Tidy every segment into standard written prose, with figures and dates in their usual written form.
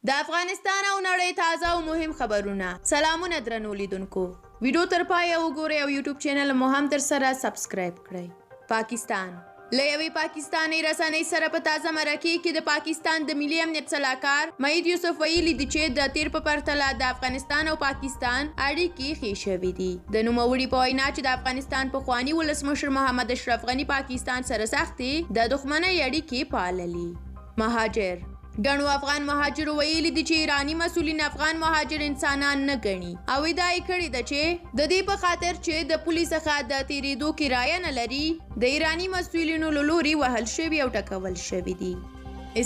د افغانستان او نړۍ تازه او مهم خبرونه. سلامونه درنو لیدونکو، ویډیو تر پایه وګورئ او یوټیوب چینل مو هم در سره سبسکرایب کړئ. پاکستان له یوې پاکستانۍ رسنۍ سره په تازه مرکې کې د پاکستان د ملي امنیت سلاکار معید یوسف ویلي دي چې د تیر په پرتله د افغانستان او پاکستان اړیکې ښې شوې دي. د نوموړي په وینا چې د افغانستان پخواني ولسمشر محمد اشرف غني پاکستان سره سختې د دښمنۍ اړیکې پاللي. مهاجر ګڼو افغان مهاجرو ویلي دي چې ایراني مسؤلین افغان مهاجر انسانان نه ګڼي او ادعا یې کړې ده چې د دې په خاطر چې د پولې څخه د تیریدو کرایه نه لري، د ایراني مسؤلینو له لوري وهل شوي او ټکول شوي دي.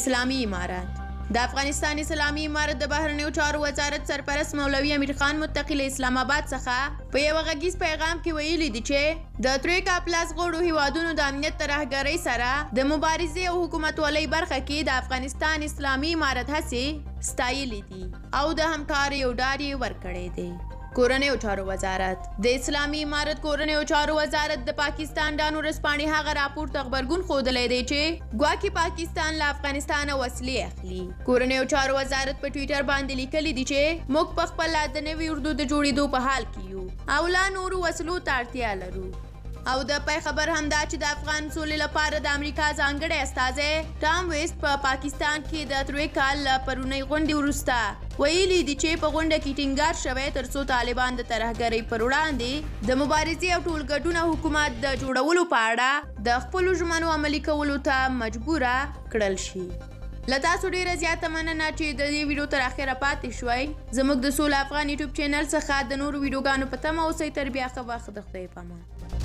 اسلامي امارت د افغانستان اسلامي امارت د بهرنیو چارو وزارت سرپرست مولوي امیر خان متقي له اسلام اباد څخه په یوه غږیز پیغام کې ویلي دي چې د ترویکا پلس غړو هیوادونو د امنیت ترهګرۍ سره د مبارزې او حکومتولۍ برخه کې د افغانستان اسلامي امارت هڅې ستایلې دي او د همکاریو ډاډ یې ورکړی دی. کورنیو چارو وزارت د اسلامي امارت کورنیو چارو وزارت د پاکستان ډان ورځپاڼې هغه راپور ته غبرګون ښودلی دی چې ګواکې پاکستان له افغانستانه وسلې اخلي. کورنیو چارو وزارت په ټویټر باندې لیکلي دي چې موږ په خپله د نوي اردو د جوړېدو په حال کې یو او لا نورو وسلو ته اړتیا لرو. او د پای خبر هم دا چې د افغان سولې لپاره د امریکا ځانګړی استازی ټام ویست په پاکستان کې د ترویکا له پرونۍ غونډې وروسته ویلي دي چې په غونډه کې ټینګار شوی ترڅو طالبان د ترهګرۍ پر وړاندې د مبارزې او ټولګډونه حکومت د جوړولو په اړه د خپلو ژمنو عملي کولو ته مجبوره کړل شي. له تاسو ډیره زیاته مننه چې د دې ویډیو تر اخره پاتې شوئ. زموږ د سوله افغان یوټیوب چینل څخه د نورو ویډیوګانو په تمه اوسئ. تر بیا ښه وخت، د خدای په امان.